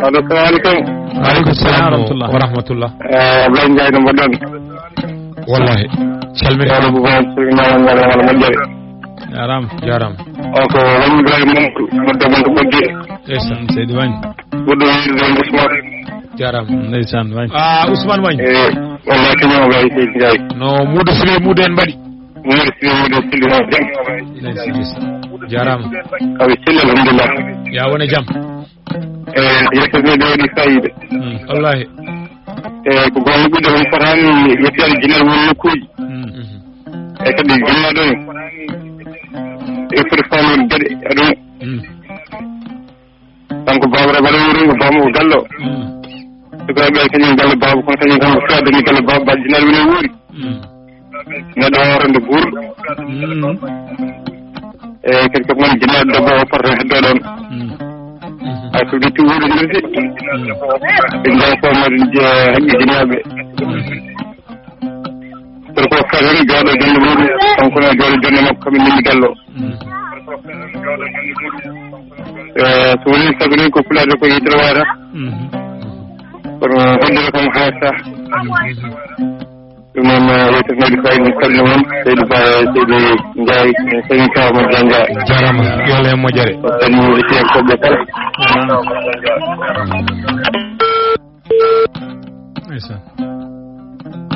Allo, salamu aleykum. Wa aleykum salam wa rahmatullah. Eh, Ablaye Ndiaye no mbaɗɗon? Wallahi. Calmini. Ceerno Boubacar, salminaama, ñaagaama Allah moƴƴere. Jaaraama, jaaraama. O ko Wayne Ibrahima Mamadou, nodda mon to Ɓodde. Ndeysaan, seydi Wayne. Goɗɗo wiyde Ousmane. Jaaraama, ndeysaan Wayne. Ah, Ousmane Wayne. Eh, wallahi kañum o gay seydi Ndiaye. No Moudo Souley Moudo en mbaɗi. Merci, Mamadou Sylvie, no jam? Leydi Sylvie. Jaaraama. Awa, selli, alhamdulillah. Ya wone jam. Eh, yettode ɗo waɗi fayida. Mm, wallahi. Eh, ko goonga ɓiɗɗo on fotaani yettade jinal won nokkuuji. Mm. E kadi jinnaɗo e foti faamde geɗe aduna. Mm. Kanko Baaba Rawane wuro ngo, Baaba mo Gallo. Mm. Sukaaɓe ɓe kañum galle Baaba, kono kañum kam ko fedde ni galle Baaba, Baaba Jinaali woni wuuri. Mm. Neɗɗo hoorande guurɗo. Mm. E kadi ko mon Jinaali debbo o fota heddo ɗon. Mm. Mhm. Ay ko bitti wuuri ndirde. Mm. Ɓe njaay ko moɗon je haqqi Jinaaɓe. Mm. Kono ko fewre jooɗo jonde muɗum, kanko ne jooɗo jonde makko, kam min Gallo. Mm. Eh, so woni sago ni ko Pulaar ko yettere wayata. Mm. Kono hoddere kam hayata. Mm. Ɗum noon, eh, yettere Seydi Faye, min calmina mon, Seydi Ba, Seydi Ndiaye, min calmini tawa mo Dia Ndiaye. Jarama, yo Allah e moƴƴere. Ko salmini yettiyankoɓe kala. Ndeysaan.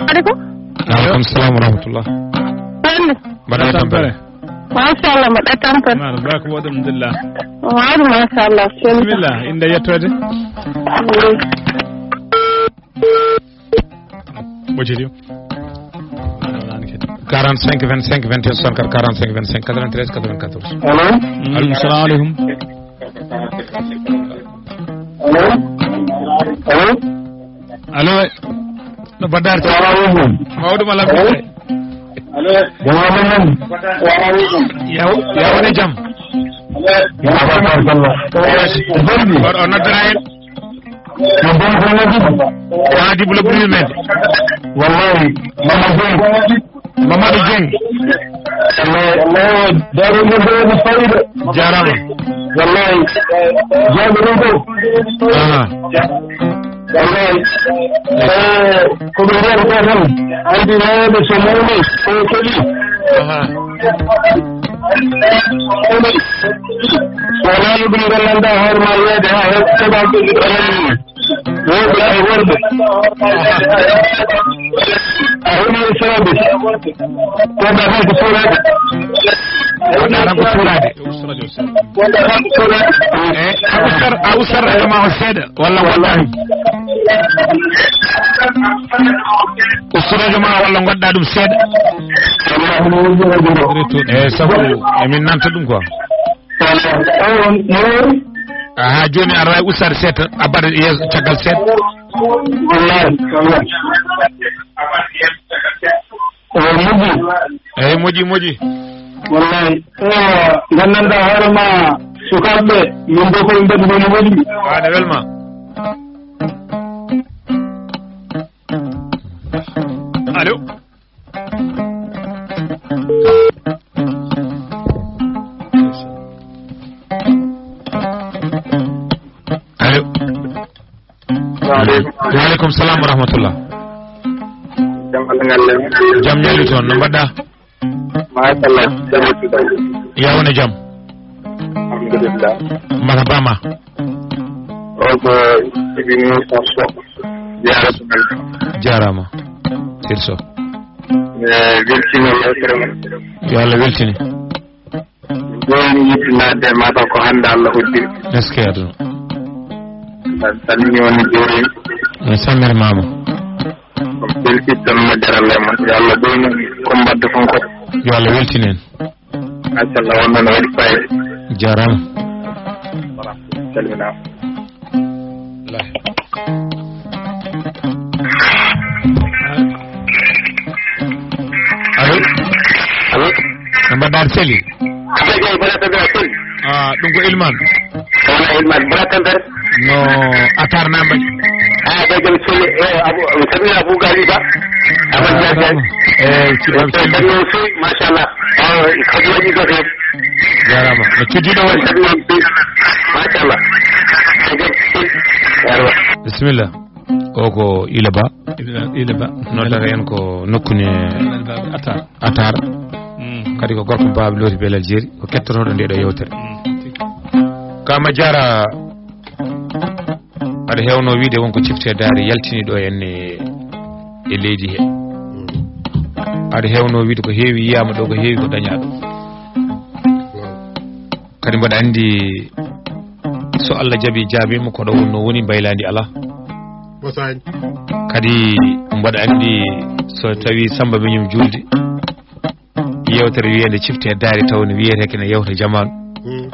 Aleykum. Aleykum salam wa rahmatullah. Seydi. Mbaɗa e tampere. Machallah, mbaɗa e tampere. Maɗa, mbaɗa ko woɗɗi, alhamdulillah. Mawɗo, machallah. Bismillah, inde yettode. Mm. Ɓocciti. Quarante-cinq vingt-cinq vingt et un soixante-quatre, quarante-cinq vingt-cinq quatre-vingt-treize quatre-vingt-quatorze. Allo? Mm, allo? Salamu aleykum. Allo? Allo? Allo? No Badar? Salamu aleykum. Mawɗum alhamdulillah. Allo? Salamu aleykum. Salamu aleykum. Ya, ya woni jam? Allo? Salamu aleykum. Yes. Bonne. Oɗo noddira en? Ko Boy Boy Wadi. Wadi Bulo Biri men. Wallahi, Mamadou Dieng. Mamadou Dieng. Wallahi, wallahi, Darou Mouhty no fayda. Jarama. Wallahi. Jaɓi ɗum ko. Aha. Wallahi. Eh, ko ɓe mbiyata ko tan. Andi rewɓe so mawni, ko kadi. Aha. So wonano ɗum, nganndanɗaa hoore ma yeeyde haa heɓa keɓal ɗum ɗo. Worɓe e worɓe. A heɓi sooɓe. Ko ɗa tan ko suuraade. Ko ɗa tan ko suuraade. Ko ɗa tan ko suuraade. Eh, a ustat, a ustat radio ma o seeɗa, walla wallahi. Ustu radio ma walla ngoɗɗa ɗum seeɗa. Wallahi, no woni radio o. Eh, sabu emin nanta ɗum quoi. Aha, jooni aɗa waawi ustaade seeɗa, a mbaɗa yeeso caggal seeɗa. Wallahi, wallahi. Ewa, moƴƴi. Eyi, moƴƴi, moƴƴi. Wallahi. Ewa, nganndanɗaa hoore ma, sukaaɓe, min ɗo ko min mbaɗi woni moƴƴi. Wa, ne welma. Allo? Allo. Salamu aleykum. Wa aleykum salam wa rahmatullah. Jam Allah ngalle. Jam ñaali toon, no mbaɗɗa? Machallah, jam Allah. Ya wona jam. Alhamdulillah. Marhaba ma. O ko Sibi Moussa Sow. Jaaraama. Jaaraama. Sir Sow. Eh, weltima yewtere mon. Yo Allah weltine. Jooni yiɗi naatde e mataw ko hannde Allah hoddiri. Est-ce que aduna? Mbaɗa salmini on, mi juuriima. Mi salminiima ma. Ko belɗi tan mo jarale mon. Yo Allah ɓeynu ko mbaɗde kon ko. Yo Allah weltine en. Machallah, wonno no waɗi fayida. Jaaraama. Salminaama. Allo? Allo? No mbaɗɗa, aɗa selli? Aɗa selli? Ah, ɗum ko Ilman. Wona Ilman, mbaɗa tampere? No Atar na mbaɗi? Ah, ɓe jam selli, eh, Abu, mi salmini Abu Gali Ba. Aman Jajan. Eh, ci-, eh, salmini feewi, machallah. Oh, ko waɗi ko feewi. Jaaraama. No cuddiɗo waɗi? Machallah. Bisimilla. O ko Ila Ba. Ila, Ila Ba. Noddata en ko nokkune Atar. Atar. Mm. Kadi ko gorko Baaɓe Looti Belal Jeeri, ko kettotooɗo nde ɗo yewtere. Mm. Kama Jaara, aɗa heewno wiide won ko cifte daari yaltini ɗo en e, e leydi he. Aɗa heewno wiide ko heewi yiyaama ɗo, ko heewi ko dañaa ɗo. Kadi mbaɗa anndi, so Allah jaɓi jaabiima, ko ɗo wonnoo woni, mbaylaandi alaa. Wasaani. Kadi mbaɗa anndi, so tawi Samba miñum juulde, yeewtere wiyeende cifte e daari taw ne wiyetee kene yewta jamaanu. Mm.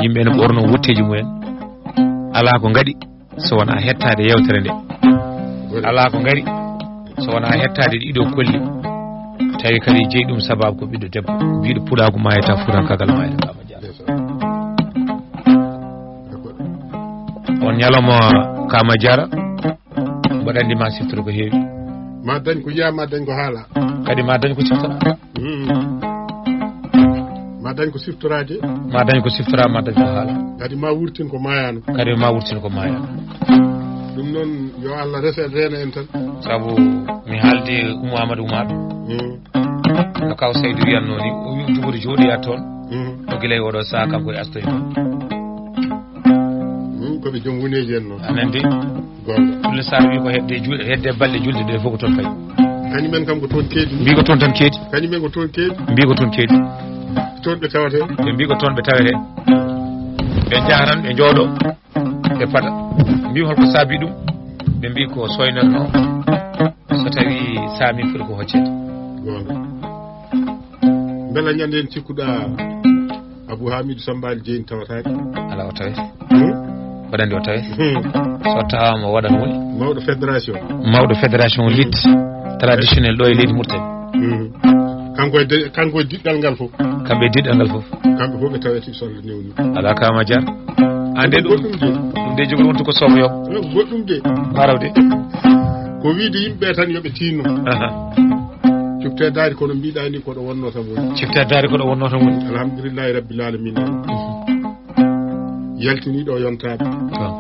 Yimɓe ene ɓorno wutteeji mumen. Alaa ko ngaɗi so wonaa hettaade yeewtere nde. Alaa ko ngari so wonaa hettaade ɗiɗo kolli. Tawi kadi jeyi ɗum sababu ko ɓiɗɗo debbo. Mbiɗo puɗaaku maayata, fuutankaagal maayata, Kama Diarra. On ñalawma, Kama Diarra, mbaɗa anndi ma siftora ko heewi. Ma dañ ko yiya, ma dañ ko haala. Kadi ma dañ ko siftora. Mm. Ma dañ ko siftoraade. Ma dañ ko siftora, ma dañ ko haala. Kadi ma wurtin ko maayaano. Kadi ma wurtin ko maayaano. Ɗum noon, yo Allah res en, reena en tan. Sabu mi haaldi Umu Amadou Umaɗo. Mm. No kaw Saydu wiyatnoo ni, o wi jogori jooɗoya toon. Mm. O gila e oɗo saha kanko e astoy toon. Mm, ko ɓe joom wuneeji en noon. Amen de. Goonga. Ɗum le Sarr wi ko hedde juuɗe, hedde balɗe julde ɗe fof ko toon fayi. Kañum en kam ko toon keedi. Mbi ko toon tan keedi. Kañum en ko toon keedi. Mbi ko toon keedi. Toon ɓe tawete. Ɓe mbi ko toon ɓe tawete. Ɓe njaha tan, ɓe njooɗo, ɓe paɗa. Mbi holko saabi ɗum? Ɓe mbi ko soynatnoo. So tawi saami foti ko hoccede. Goonga. Mbela ñande en cikkuɗa Abou Hamidou Samba Ali Dieng tawataake? Alaa, o tawe. Hmm? Mbaɗa anndi o tawe. Hmm. So tawaama o waɗat huunde. Mawɗo fédération. Mawɗo fédération lutte traditionnelle ɗo e leydi Mauritanie. Hmm. Kanko e de-, kanko e diɗɗal ngal fof. Kamɓe e diɗɗal ngal fof. Kamɓe fof ɓe tawete so Allah newni. Alaa, Kama Diarra. An de ɗum, goɗɗum de. Ɗum de jogori wontu ko somo yo. Eh, goɗɗum de. Mbaaraw de. Ko wiide yimɓe tan yo ɓe tinno. Aha. Cifte daari kono mbiɗa ni ko ɗo wonno tan woni. Cifte daari ko ɗo wonno tan woni. Alhamdulillahi rabbil alamin. Mhm. Yaltiniiɗo o yontaɓe. Waaw.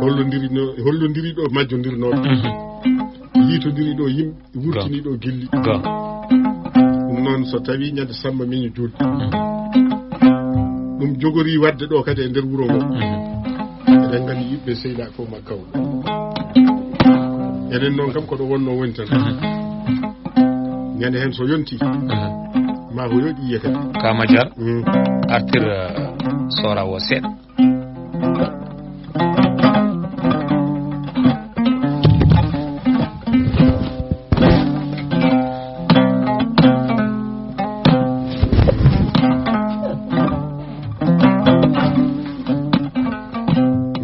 Hollondiriɗo, hollondiriɗo majjondirnooɓe. Mhm. Yiitondiriɗo yimɓe, wurtiniiɗo gilli. Ga. Ɗum noon, so tawi ñande Samba miño juulde, mhm, ɗum jogori waɗde ɗo kadi e nder wuro ngo. Mhm. Eɗen nganndi yimɓe sehilaaɓe fof ma kawɗo. Enen noon kam ko ɗo wonno woni tan. Mhm. Ñande heen so yonti, mhm, ma ko yoɗi yiye kadi. Kama Diarra, mm, artir, eh, sora o seeɗa.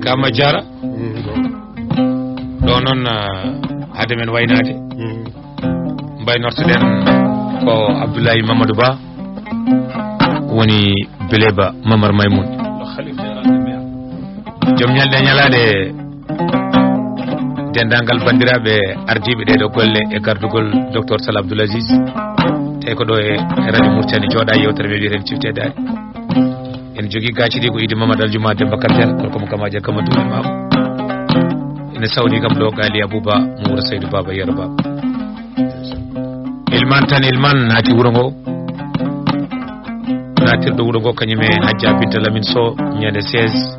Kama Diarra. Mm, ɗo. Ɗo noon, ah, hade men waynaade. Mm. Mbaynortoɗen ko Abdoulaye Mamadou Ba, woni Beleba Mamar Maymoun. Joom ñalɗe ñalaaɗe, denndaangal banndiraaɓe ardiiɓe ɗee ɗoo golle e gardugol Docteur Sall Abdoul Aziz, tawi ko ɗo e Radio Mauritanie jooɗa, yeewtere men wiyeten Cifte Daari. Ene jogii gaaci ɗi ko Idi Mamadou Aljuma Demba Kadiata, gorko mo Gamaji Kama Duuɓi Maam. Ene sawni kam ɗo Gali Abouba mo wuro Saydou Baba Yero Baba. Ilman tan Ilman naati wuro ngo. Naatirɗo wuro ngo kañum e Hajja Binta Lamine Sow, ñande seize,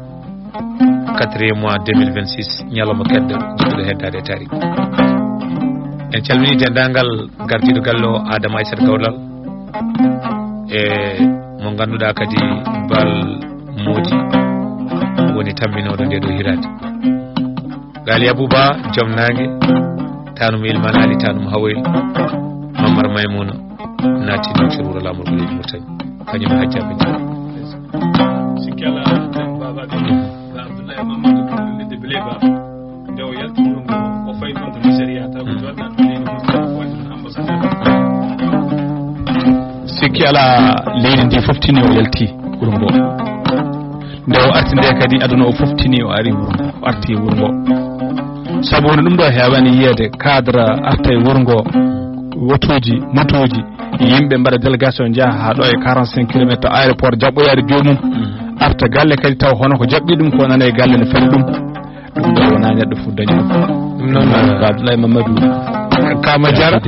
quatrième mois deux mille vingt-six, ñalawma keddo, jiɗɗo heddaade e taariik. En calminii denndaangal gardiiɗo galle o, Adama Aissata Gawlal, e mo ngannduɗaa kadi Bal Moodi woni tamminooɗo ndee ɗoo hiraande. Gali Abouba, joom naange, tanum Ilman Ali, tanum Hawoyel, Mamar Maymuna, naati noon to wuro laamorgo leydi Mauritanie, kañum e Hajja Binta. Sikki alaa, Baba Abdoulaye Mamadou, ko ɗum lidde Biley Ba. Nde o yalti wuro ngo, o fayi toon to Nigeria, taw ko joɗɗa ɗum leydi Mauritanie, ko waɗi ɗum ambassadeur. Sikki alaa, leydi ndi fof tini o yalti wuro ngo. Nde o arti nde kadi, aduna o fof tini o ari wuro ngo, o arti wuro ngo. Sabu woni ɗum ɗo heewani yiyeede, cadre arta e wuro ngo, wotoji, motoji, yimɓe mbaɗa délégation, njaha haa ɗo e quarante-cinq kilomètres to aéroport, jaɓɓoyaade joomum, arta galle kadi taw hono ko jaɓɓi ɗum ko nana e galle no feli ɗum. Ɗum ɗo wonaa neɗɗo fof dañi ɗum. Ɗum noon, eh, Abdoulaye Mamadou. Kama Diarra,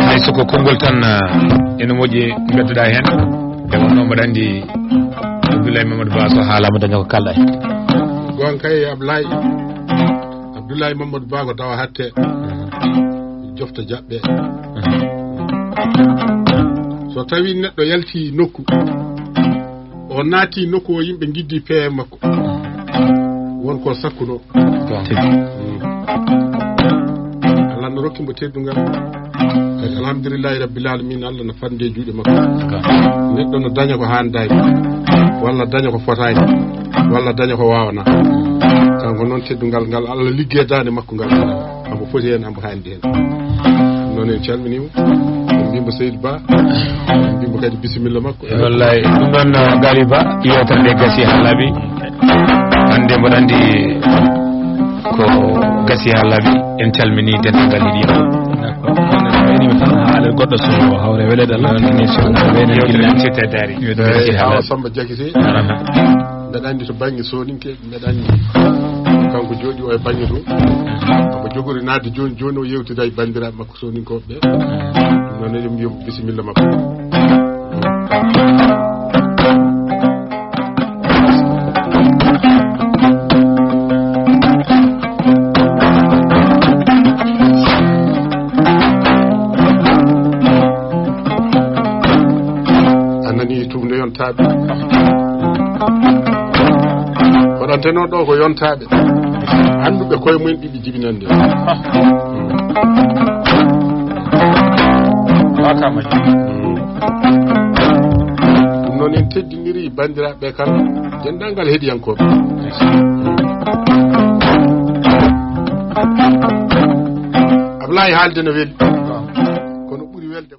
hay so ko konngol tan, eh, ene moƴƴi mbeddoɗaa heen. Nde wonnoo mboɗo anndi Abdoulaye Mamadou Ba so haalaama daña ko kalɗa heen. Goonga kay Ablaye. Abdoulaye Mamadou Ba ko tawa hakke. Mhm. Jofta jaɓɓe. Mhm. So tawi neɗɗo yalti nokku, o naati nokku o, yimɓe ngiddi peewe makko, won ko sakkuno. Tigi. Allah no rokki mo teddungal. Kadi alhamdulillahi rabbil alamin, Allah no fande juuɗe makko. Neɗɗo no daña ko haandaani, walla daña ko fotaani, walla daña ko waawana. Kanko noon, teddungal ngal Allah liggeedaande makko ngal, ambo foti heen, ambo haandi heen. Noon en calminiima, en mbiimo Seydi Ba, en mbiimo kadi bisimilla makko. E wallahi, ɗum ɗon, uh, Galiba, yewtere nde gasi haa laaɓi. Hannde mboɗo anndi ko gasi haa laaɓi, en calmini denndaangal heɗiiɓe. D'accord. Kono en wayniima tan haa alaa goɗɗo so hawre weleede Allah. Noon ni so wayno yewtere men sette dari. Yewtere men sette dari. Awa Samba Jakite. Aha. Mbeɗa anndi to bannge Soninke, mbeɗa anndi kanko jooɗi o e bannge to. Omo jogori naatde jooni jooni o yewtida e banndiraaɓe makko Soninkooɓe ɓe. Ɗum noon eɗen mbiya mo bisimilla makko. A nani tuumde yontaaɓe. Waɗantenoo ɗo ko yontaaɓe. Annduɓe koye mumen ɓiɓɓe jibinande. Ɗum noon en teddiniri banndiraaɓe kala, denndaangal heɗiyankooɓe. Ablaye, haalde no weli. Kono ɓuri welde